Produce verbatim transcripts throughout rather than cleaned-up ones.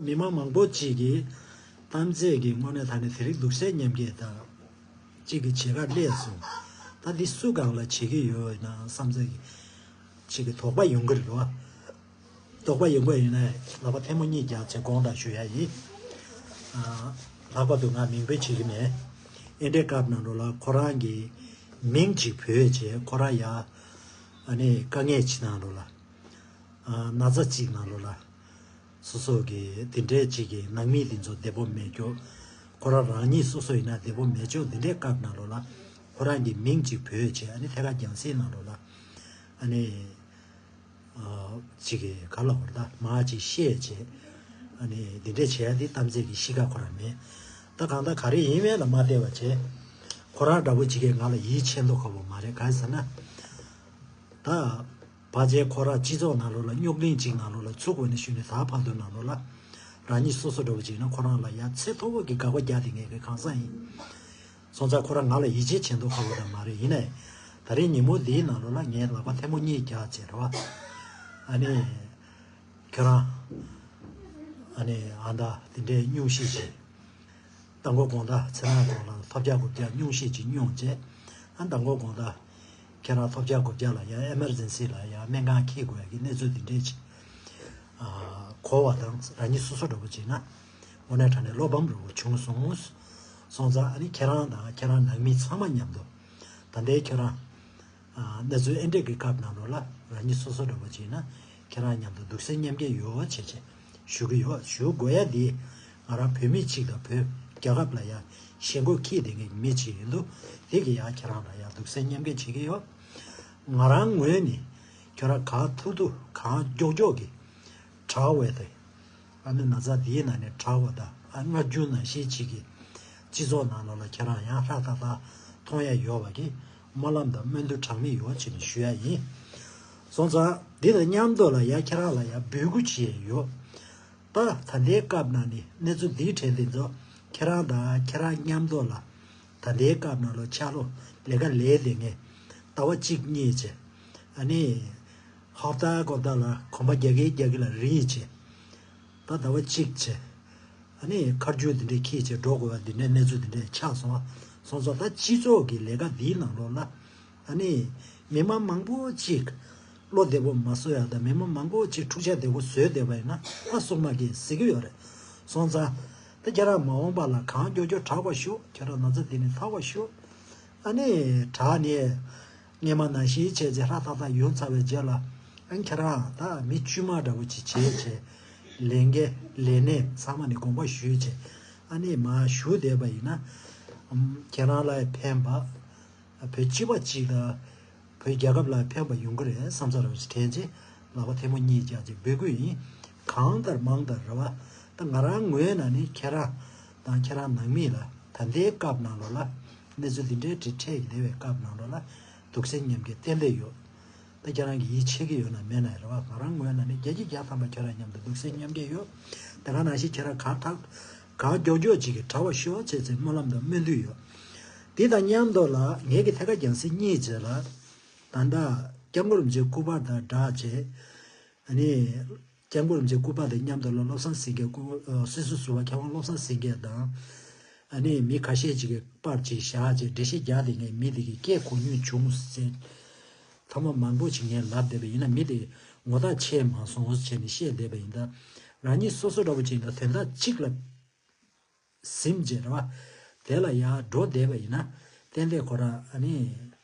མི་མང་མང་པོ་ཅིག་གིས་གཏམ་ཚེས་ཀྱི་དངོས་གནས་ད་ནི་དེ་རིང་སྡུག་སྲན་མཉམ་སྐྱེད་དང་ཅིག་གི་བྱེད་ཀ་སླེབས་སོང་། ད་འདི་སུ་གང་ལ་བྱེད་ཀྱི་ཡོད་ན་བསམ་ཚེ་གི་ཅིག་གི་དོགས་པ་ཡོང་གི་རེད་བ། དོགས་པ་ཡོང་གི་ཡིན་ན་ལག་པ་ཐལ་མོ་གཉིས་རྒྱག་བྱས་དགོངས་དག་ཞུ་ཡ་ཡིན། ཨ། ལྷག་པར་དུ་ང་མིང་འབོད་བྱེད་ཀྱི་མེད། ཨེ་འདྲའི་སྐབས་ནང་ལོ་ལ་ཁོ་རང་གི་མིང་ཅིག་བོས་བྱས་ཁོ་རང་ཡ། ཨ་ནི་དཀའ་ངལ་ཅིག་ནང་ལོ་ལ། ཨ། ན་ཚ་གཅིག་ནང་ལོ་ལ། སོ་སོ་གི་དེ་འདྲའི་གཅིག་གི་ནང་མི་དེ་ཚོ་བདེ་པོ་མེད་ཀྱོག་ཁོ་རང་རང་ཉིད་སོ་སོ་ཡིན་ན་བདེ་པོ་མེད་ཀྱོག་འདི་འདྲའི་སྐབས་ནང་ལོ་ལ། ཁོ་རང་གི་མིང་གཅིག་བོས་བྱས་ཨ་ནི་ཐད་ཀར་རྒྱང་སྲིང་ནང་ལོ་ལ། ཨ་ནི། ཨ། གཅིག་གི་ག་ལ་བར་ད་མ་གཅིག་བཤད་བྱས། ཨ་ནི་འདི་འདྲའི་བྱས་ཏེ་གཏམ་ཚེས་ཀྱི་གཤིས་ཀ་ཁོ་རང་མེད། ད་གང་ལྟར་ག་རེ་ཡིན་མིན་ལ་མ་བལྟས་པ་བྱས། ཁོ་རང་འདྲ་བོ་གཅིག་གིས་ང་ལ་ཡིད་ཆེས་མདོག་ཁ་པོ་མ་རེད་གང་ཟེར་ན། ད། ཕལ་ཆེར་ཁོ་རང་སྤྱི་ཚོགས་ནང་ལོགས་ལ་རྙོག་གླེང་གཅིག་ནང་ལོགས་ལ་ཚུགས་པ་ནས་ཞུས་ནས་ད་བར་དུ་ནང་ལོགས་ལ། རང་ཉིད་སོ་སོ་འདྲ་བོ་ཅིག་ཡིན་ན་ཁོ་རང་ལ་ཡ་ཚད་མཐོ་པོ་གི་དགག་པ་རྒྱག་དེ་ངས་གི་གང་ཟག་ཡིན། སོང་ཙང་ཁོ་རང་ང་ལ་ཡིད་ཆེས་བྱེད་མདོག་ཁ་པོ་དང་མ་རེད་ཡིན་ནའི། ད་རེས་ཉིན་མོ་འདིའི་ནང་ལོགས་ལ་ངས་ལག་པ་ཐལ་མོ་གཉིས་རྒྱག་བྱས་རེད་བ། ཨ་ནི། ཁྱོད་རང་། ཨ་ནི་ཨ་མདའ་དེ་འདྲའི་སྙུང་གཞི་བྱས། མདང་དགོང་དགོང་དག་ཚེ་རིང་དགོང་ལ་ལྷོ་བརྒྱ་དགུ་བརྒྱ་སྙུང་གཞི་ཅིག་སྙུང་བྱས། ཨ་མདང་དགོང་དགོང་དག་ཁྱེད་རང་ལྷོ་བརྒྱ་དགུ་བརྒྱ་ལ་ཡང་ཨེ་མར་ཇེན་སི་ལ་ཡང་སྨན་ཁང་འཁྱེར་དགོས་ཡ་གི་གནས་ཚུལ་འདི་འདྲས་ཅིག་ཨ། གོ་བ་དང་རང་ཉིད་སོ་སོ་འདྲ་པོ་བྱས་ན། དངོས་གནས་དྲང་གནས་བློ་ཕམ་འདྲ་པོ་བྱུང་སོང་། སོང་ཙང་ཨ་ནི་ཁྱེད་རང་དང་ཁྱེད་རང་ནང་མི་ཚང་མ་མཉམ་དུ། ད་ལྟའི་ཁྱེད་རང་། ཨ། གནས་ཚུལ་ཨེ་འདྲས་ཀྱི་སྐབས་ནང་ལོགས་ལ་རང་ཉིད་སོ་སོ་འདྲ་པོ་བྱས་ན་ཁྱེད་རང་མཉམ་དུ་སྡུག་སྲན་མཉམ་སྐྱེད་ཡོད་བྱས་བྱས་ཞུ་གི་ཡོད། ཞུ་དགོས་ཡ་འདི་ང་རང་བོད་མི་གཅིག་དང་བོད་རྒྱལ་ཁབ་ལ་ཡ་ཞེན་ཁོག་འཁྱེར་བསྡད་མཁན་མི་གཅིག་ཡིན་དུས་དེ་གི་ཡ་ཁྱེད་རང་ལ་ཡ་སྡུག་སྲན་མཉམ་སྐྱེད་བྱེད་ཀྱི་ཡོད། ང་རང་ངོས་ནས་ཁྱོད་རང་གང་ཐུབ་ཐུབ་གང་མགྱོགས་མགྱོགས་ཀྱི་དྲག་བས་དེ། ཨ་ནི་ན་ཚ་འདིའི་ནང་ནས་དྲག་པ་དང་ཨ་སྔ་འགྱུར་ནང་བཞིན་ཅིག་གི་སྤྱི་ཚོགས་ནང་ལོགས་ལ་ཁྱེད་རང་ཡང་ཧྲ་ཏག་ཏག་མཐོང་ཡ་ཡོད་པ་གི་སྨོན་ལམ་དང་སྨོན་འདུན་གྲངས་མེད་ཡོད་ཅེས་ནས་ཞུ་ཡ་ཡིན། སོང་ཙང་འདི་དང་མཉམ་དུ་ལ་ཡ་ཁྱེད་རང་ལ་ཡ་འབོད་སྐུལ་བྱས་ཡོད། ད་ད་ལྟའི་སྐབས་ནང་ནས་གནས་ཚུལ་འདིའི་གྲས་འདི་ཚོ་ཁྱེད་རང་དང་ཁྱེད་རང་མཉམ་དུ་ལ་ད་ལྟའི་སྐབས་ནང་ལོགས་ཕྱག་ལོ་ལས་ཀ་ལས་དེ་ངས་ཟླ་བ་གཅིག་གཉིས་བྱས། ཨ་ནི། ཧབ་ཏ་ཀོ་ཏ་ལ་གོམ་པ་རྒྱག་གི་རྒྱག་གི་ལ་རིང་བྱས། ད་ཟླ་བ་གཅིག་བྱས། ཨ་ནི་ཁ་རྒྱུན་འདི་འདྲའི་ཁྱི་བྱས་འགྲོ་དགོས་པ་འདི་འདྲའི་གནས་ཚུལ་འདི་འདྲའི་ཆགས་སོང་བ། སོང་ཙང་ད་སྤྱི་ཚོགས་ཀྱི་ལས་ཀ་འདིའི་ནང་ལོགས་ལ། ཨ་ནི་མི་མང་མང་པོ་ཅིག་བློ་བདེ་པོ་མ་བཟོ་ཡ་དང་མི་མང་མང་པོ་ཅིག་འཁྲུག་ཆ་བདེ་པོ་བཟོས་བསྡད་པ་ཡིན་ན་ད་སྲུང་མ་གིས་ཟེར་གི་ཡོད་རེད། སོང་ཙང་ད་ཁྱེད་རང་མ་འོངས་པ་ལ་གང་མགྱོགས་མགྱོགས་དྲག་པ་ཤོག་ཁྱེད་རང་ན་ཚ་འདི་ནས་ཐར་བ་ཤོག་ཨ་ནི་དྲག་ནས། སྔས་མ་ནང་བཞིན་བྱས་རྗེས་ཧྲ་ཐག་ཐག་ཡོང་ཚར་བའི་རྗེས་ལ། ཨ་ནི་ཁྱེད་རང་ད་མི་དཀྱུས་མ་འདྲ་བོ་ཅིག་བྱས་བྱས། ལས་འགན་ལས་གནས་ཚང་མ་ནས་དགོངས་པ་ཞུས་བྱས། ཨ་ནི་མར་བཞུགས་བསྡད་པ་ཡིན་ན། ཨམ། ཁྱེད་རང་ལ་ཕན་པ། བོད་སྤྱི་པ་གཅིག་དང་། བོད་རྒྱལ་ཁབ་ལ་ཕན་པ་ཡོང་གི་རེད་བསམ་ས་འདྲ་བོ་ཅིག་དྲན་བྱས། ལག་པ་ཐལ་མོ་གཉིས་བརྒྱབ་བྱས་འབོད་སྐུལ་ཡིན། གང་ལྟར་མང་ལྟར་རེད་བ། ད་ང་རང་ངོས་ནས་ནི་ཁྱེད་རང་དང་ཁྱེད་རང་ནང་མི་ལ་ད་ལྟའི་སྐབས་ནང་ལོགས་ལ་གནས་ཚུལ་འདི་འདྲའི་འདྲ་འཕྲད་ཀྱི་བསྡད་པའི་སྐབས་ནང་ལོགས་ལ་སྡུག་སྲན་མཉམ་སྐྱེད་ཏན་ཏན་ཡོད། ད་ཁྱེད་རང་གིས་ཡིད་ཆེས་ཀྱི་ཡོད་ན་མེད་ན་རེད་བ། ང་རང་ངོས་ནས་ནི་བརྒྱ་ཆ་བརྒྱ་ཐམ་པ་ཁྱེད་རང་མཉམ་དུ་སྡུག་སྲན་མཉམ་སྐྱེད་ཡོད། དེ་ག་ནང་བཞིན་ཁྱེད་རང་གང་ཐག་གང་མགྱོགས་མགྱོགས་ཅིག་གིས་དྲག་པ་ཤོག་བྱས་ཚེ་སྨོན་ལམ་དང་སྨོན་འདུན་ཡོད། དེ་དང་མཉམ་དུ་ལ་ངེད་ཀྱི་ཐད་ཀ་རྒྱང་སྲིང་གཉིས་བྱས་ལ། ད་ལྟ་སྐྱབས་མགོན་རིན་པོ་ཆེའི་སྐུ་པར་དང་སྦྲགས་བྱས། ཨ་ནི། སྐྱབས་མགོན་རིན་པོ་ཆེའི་སྐུ་པར་དང་མཉམ་དུ་ལ་བློ་བཟང་སེང་གེ་སྐུ། ཨ། སྲིད་ཟུར་ཟུར་པ་མཁས་དབང་བློ་བཟང་སེང་གེ་དང་། ཨ་ནི་མི་ཁ་ཤས་ཅིག་གི་པར་ཅིག་བཞག་བྱས་འགྲེལ་བཤད་རྒྱག་དེ་ངས་མི་དེ་གི་སྐད་གོ་མྱོང་བྱུང་ཟེར། ཐ་མ་མང་པོ་ཅིག་ངས་ལབ་བསྡད་པ་ཡིན་ན་མི་དེ་ངོ་ཐག་ཆད་མ་སོང་ཟེར་བྱས་ནས་བཤད་བསྡད་པ་ཡིན་ད། རང་ཉིད་སོ་སོ་འདྲ་པོ་ཅིག་ཡིན་ད་དོན་དག་གཅིག་ལ། ཟིན་བྱས་རེད་བ། དེ་ལ་ཡར་འགྲོ་བསྡད་པ་ཡིན་ན། ཏན་ཏན་ཁོ་རང་ཨ་ནི།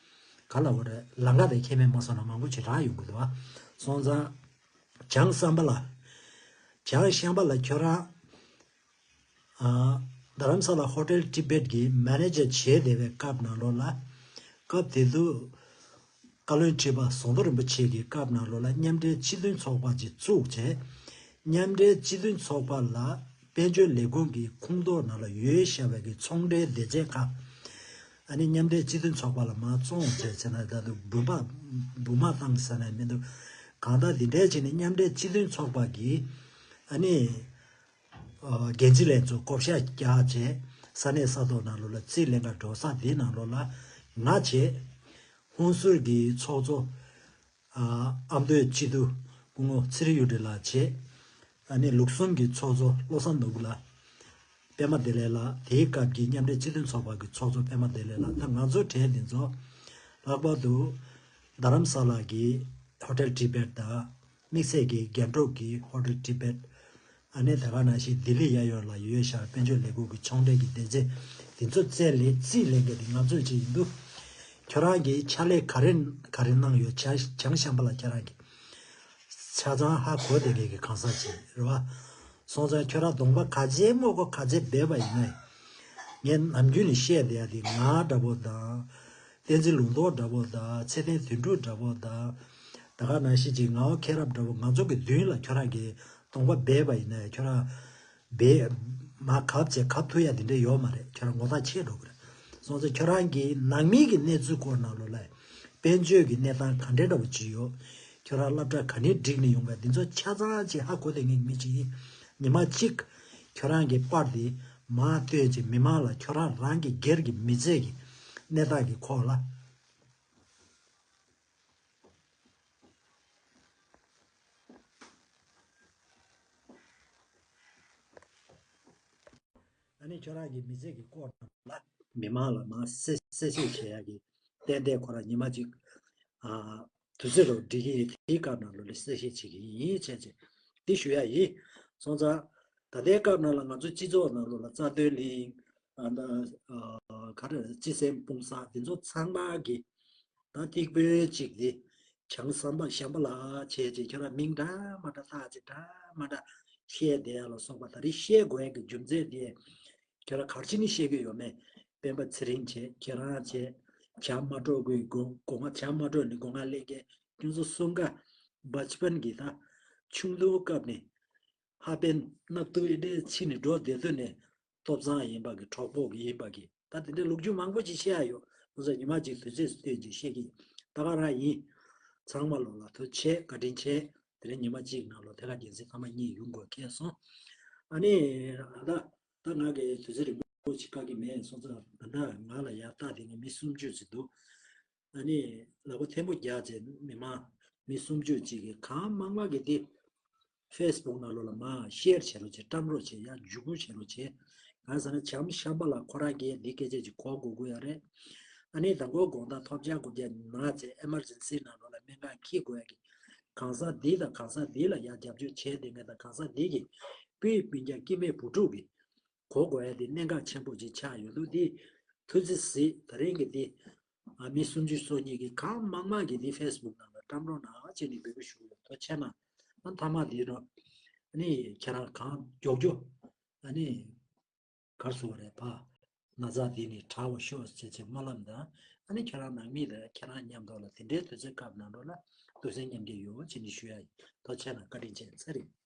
ག་ལ་འོ་རེད་ལམ་ཁ་དེ་ཁྱད་མེད་མ་སོང་ན་མང་པོ་ཅིག་རག་ཡོང་གི་འདུག་བ། སོང་ཙང་། བྱང་བསམ་པ་ལ། བྱང་ཤམ་བྷ་ལ་ཁྱོད་རང་། ཨ། རྡ་རམ་ས་ལ་ཧོ་ཊེལ་ཊི་བེཊ་གི་མེ་ནེ་ཇར་བྱས་བསྡད་པའི་སྐབས་ནང་ལོགས་ལ། སྐབས་དེ་དུས། བཀའ་བློན་ཁྲི་པ་ཟམ་གདོང་རིན་པོ་ཆེ་གི་སྐབས་ནང་ལོགས་ལ་མཉམ་འབྲེལ་སྤྱི་མཐུན་ཚོགས་པ་ཅིག་བཙུགས་བྱས། མཉམ་འབྲེལ་སྤྱི་མཐུན་ཚོགས་པ་ལ་དཔལ་འབྱོར་ལས་ཁུངས་ཀྱི་ཁོངས་གཏོགས་ནང་ལ་ཡོད་བཞག་པའི་གི་ཚོང་འབྲེལ་སྡེ་ཚན་ཁག་ཨ་ནི་མཉམ་འབྲེལ་སྤྱི་མཐུན་ཚོགས་པ་ལ་མར་བཙོང་བྱས་ཟེར་ན་ད་དུང་སྦུག་མ་སྦུག་མ་བཏང་ཟེར་ན་མི་འདུག་གང་ལྟར་འདི་འདྲའི་བྱས་ནས་མཉམ་འབྲེལ་སྤྱི་མཐུན་ཚོགས་པ་གི་ཨ་ནི། འགན་འཛིན་ལྷན་ཚོགས་བསྐོ་བཞག་རྒྱག་བྱས་ས་གནས་ས་ཐོག་ནང་ལོགས་ལ་རྩིས་ལེན་ག་འགྲོ་ས་དེའི་ནང་ལོགས་ལ་ང་བྱས། ཧུན་སུར་གྱི་ཚོགས་གཙོ་ཨ་མདོའི་སྤྱི་འཐུས་སྐུ་ངོ་ཚེ་རིང་གཡུ་སྒྲོན་ལགས་བྱས། ཨ་ནི་ལུགས་གསུམ་གྱི་ཚོགས་གཙོ་བློ་བཟང་ནོར་བུ་ལགས། པད་མ་བདེ་ལེགས་ལགས། དེའི་སྐབས་ཀྱི་མཉམ་འབྲེལ་སྤྱི་མཐུན་ཚོགས་པ་གི་ཚོགས་གཙོ་པད་མ་བདེ་ལེགས་ལགས། ད་ང་ཚོ་གྲས་འདི་ཚོ་ལྷག་པར་དུ་རྡ་རམ་ས་ལ་གི་ཧོ་ཊེལ་ཊི་བེཊ་དང་། དམིགས་བསལ་གྱི་རྒྱན་སྒྲོག་གི་ཧོ་ཊེལ་ཊི་བེཊ། ཨ་ནི་ད་ག་ནང་བཞིན་ལྡི་ལི་གཡས་གཡོན་ལ་ཡོད་ཤག་དཔལ་འབྱོར་ལས་ཁུངས་ཀྱི་ཚོང་འབྲེལ་གྱི་སྡེ་ཚན་འདི་ཚོ་རྩིས་ལེན་རྩིས་ལེན་མཁན་འདི་ང་ཚོ་ཅིག་ཡིན་དུས། ཁྱོད་རང་གིས་ཕྱག་ལས་ག་རེ་ག་རེ་གནང་ཡོད། བྱང་བྱང་ཤམ་བྷ་ལ་ཁྱེད་རང་གིས་ཆ་ཚང་ཧ་གོ་བསྡད་མཁན་གྱི་གང་ཟག་ཅིག་རེད་བ། སོང་ཙང་ཁྱོད་རང་གདོང་པ་ག་ཚད་སྔོ་གོ་ག་ཚད་སྦས་པ་ཡིན་ནའི། ངས་ནམ་རྒྱུན་ནས་བཤད་བསྡད་ཡ་དེ་ང་འདྲ་པོ་དང་། བསྟན་འཛིན་ལུང་རྟོགས་འདྲ་པོ་དང་། ཚེ་བརྟན་དོན་གྲུབ་འདྲ་པོ་དང་། ད་ག་ནང་བཞིན་གྱི་ངག་དབང་མཁྱེན་རབ་འདྲ་པོ། ང་ཚོ་གི་མདུན་ལ་ཁྱོད་རང་གིས་གདོང་པ་སྦས་པ་ཡིན་ན་ཡང་ཁྱོད་རང་སྦས་མ་གབ་བྱས་གབ་ཐུབ་ཡ་དེ་འདྲ་ཡོད་མ་རེད། ཁྱོད་རང་ངོ་ཐག་ཆད་འགྲོ་གི་རེད། སོང་ཙང་ཁྱོད་རང་གིས་ནང་མི་གི་གནས་ཚུལ་སྐོར་ནང་ལོགས་ལ་དཔལ་འབྱོར་གྱི་གནས་སྟངས་ག་འདྲ་འདྲ་པོ་ཅིག་ཡོད། ཁྱོད་རང་སློབ་གྲྭ་ག་ནས་བསྒྲིགས་ནས་ཡོང་བ་འདི་ཚོ་ཆ་ཚང་ཅིག་ཧ་གོ་བསྡད་མཁན་གྱི་མི་ཅིག་ཡིན། ཉི་མ་གཅིག་ཁྱོད་རང་གི་པར་འདི་མར་བཏོན་ཅིག་མི་མང་ལ་ཁྱོད་རང་རང་གི་སྒེར་གྱི་མི་ཚེ་གི་གནས་སྟངས་ཀྱི་སྐོར་ལ། ཨ་ནི་ཁྱོད་རང་གི་མི་ཚེ་གི་སྐོར་ལ་མི་མང་ལ་མར་གསལ་གསལ་བཤད་བྱེད་ཡ་གི་ཏན་ཏན་ཁོ་རང་ཉི་མ་གཅིག་ཨ་དུས་ཚོད་རོགས་སྒྲིག་གི་ཡིན། དེའི་སྐབས་ནང་ལོགས་ལ་གསལ་བཤད་བྱེད་ཀྱི་ཡིན་བྱས་བྱས་འདི་ཞུ་ཡ་ཡིན། སོང་ཙང་ད་ལྟའི་སྐབས་ནང་ལ་ང་ཚོ་སྤྱི་ཚོགས་ནང་ལོགས་ལ་རྩ་དོན་གླིང་ཨ་ད་ཨ་ག་རེ་སྤྱི་སེམས་སྤུངས་ས་འདི་ཚོ་ཚང་མ་གི་ད་ཐིག་དཔོན་གཅིག་དེ་བྱང་ཤམ་བྷ་ཤམ་བྷ་ལ་བྱས་རྗེས་ཁྱོད་རང་མིང་འདྲ་མ་འདྲ་ཐག་ཅིག་འདྲ་མ་འདྲ་བཤད་བསྡད་ཡ་ལ་སོགས་པ། ད་རེས་བཤད་དགོས་ཡ་གི་རྒྱུ་མཚན་དེ་ཁྱོད་རང་ག་རེ་བྱས་ནས་བཤད་ཀྱི་ཡོད་མེད། སྤེན་པ་ཚེ་རིང་བྱས། ཁྱེད་རང་བྱས། བྱམས་མ་སྒྲོག་གི་སྒོ་སྒོ་ང་བྱམས་མ་སྒྲོག་ནས་སྒོ་ང་སླེབས་མཁན་ཁྱོད་ཚོ་གསུམ་ཀ་བཅུ་པན་གྱི་ད་ཆུང་དུས་སྐབས་ནས་ཧ་པན་སྣབས་ཐུག་ཨེ་འདྲས་ཕྱིན་ནས་འགྲོ་བསྡད་དུས་ནས་ཐོབ་ཚང་ཡིན་པ་གི་གྲོགས་པོ་གི་ཡིན་པ་གི་ད་དེ་འདྲའི་ལོ་རྒྱུས་མང་པོ་ཅིག་བཤད་ཡ་ཡོད། ཁོ་ཚོ་ཉི་མ་གཅིག་དུས་ཚོད་སྟོན་ཅིག་བཤད་ཀྱི་ད་ག་རང་ཡིན། ཚང་མ་ལོ་ལ་ཐུགས་རྗེ་ཆེ། བཀའ་དྲིན་ཆེ། དེ་རིང་ཉི་མ་གཅིག་ནང་ལོ་དེ་ག་རྒྱལ་སྲིད་ཐ་མ་གཉིས་ཡོང་དགོས་ཁེལ་སོང་། ཨ་ནི་ད་ད་ང་གི་དུས་ཚོད་རིང་པོ་ཅིག་བཀག་གི་མེད། སོང་ཙང་ད་ལྟ་ང་ལ་ཡར་ལྟ་དེ་ངས་མི་སུམ་ཅུ་ཅིག་འདུག་ཨ་ནི་ལག་པ་ཐེམ་པོ་རྒྱག་བྱས་མི་མང་མི་སུམ་ཅུ་ཅིག་གིས་གང་མང་མང་གིས་འདི་ཕེ་སི་བུག་ནང་ལོགས་ལ་མར་ཤེར་བྱེད་རོགས་བྱེད། བཀྲམ་རོགས་བྱེད། ཡང་འཇུག་སྒོ་བྱེད་རོགས་བྱེད། གང་ཟེར་ན་བྱམས་ཤམ་བྷ་ལ་ཁོ་རང་གིས་འདི་སྐད་ཆ་ཅིག་གོ་དགོས་ཀྱི་ཡོད་རེད། ཨ་ནི་དང་པོ་དགོང་དག་ཐོབ་རྒྱག་དགོས་རྒྱག་མ་ཚད་ཨེ་མར་ཇེན་སི་ནང་ལོགས་ལ་སྨན་ཁང་འཁྱེར་དགོས་ཡ་གི་གང་ཟག་འདི་དང་གང་ཟག་འདི་ལ་ཡང་རྒྱབ་སྐྱོར་བྱས་བསྡད་མཁན་དང་གང་ཟག་འདི་གི་སྤུན་སྤུན་ཀྱག་སྐྱེ་དམན་བུ་ཕྲུག་གི་གོ་དགོས་ཡ་དེ་གནད་འགག་ཆེན་པོ་ཅིག་ཆགས་ཡོད་འདུག་འདི་ཐུགས་རྗེ་གཟིགས། ད་རིང་གི་འདི་ཨ་མི་སུམ་ཅུ་སོ་གཉིས་ཀྱིས་གང་མང་མང་གིས་འདི་ཕེ་སི་བུག་ནང་ལ་བཀྲམ་རོགས་གནང་བྱས་ནས་འབོད་སྐུལ་ཞུ་གི་ཡོད། ཐུགས་རྗེ་ཆེ་གནང་། ཨ་མཐའ་མ་འདི་རུ་ཨ་ནི་ཁྱེད་རང་གང་མགྱོགས་མགྱོགས་ཨ་ནི་གར་སོང་བ་རེད་པ། ན་ཚ་འདི་ནས་དྲག་པ་ཤོག་ཅེས་ཅེས་སྨོན་ལམ་དང་། ཨ་ནི་ཁྱེད་རང་ནང་མི་དང་ཁྱེད་རང་མཉམ་དུ་ལ་དེ་འདྲའི་དུས་ཚོད་སྐབས་ནང་ལོགས་ལ་ཐུགས་སེམས་མཉམ་སྐྱེད་ཡོད་ཅེས་ནས་ཞུ་ཡ་ཡིན། ཐུགས་རྗེ་ཆེ་གནང་། བཀའ་དྲིན་ཆེ། ཚེ་རིང་།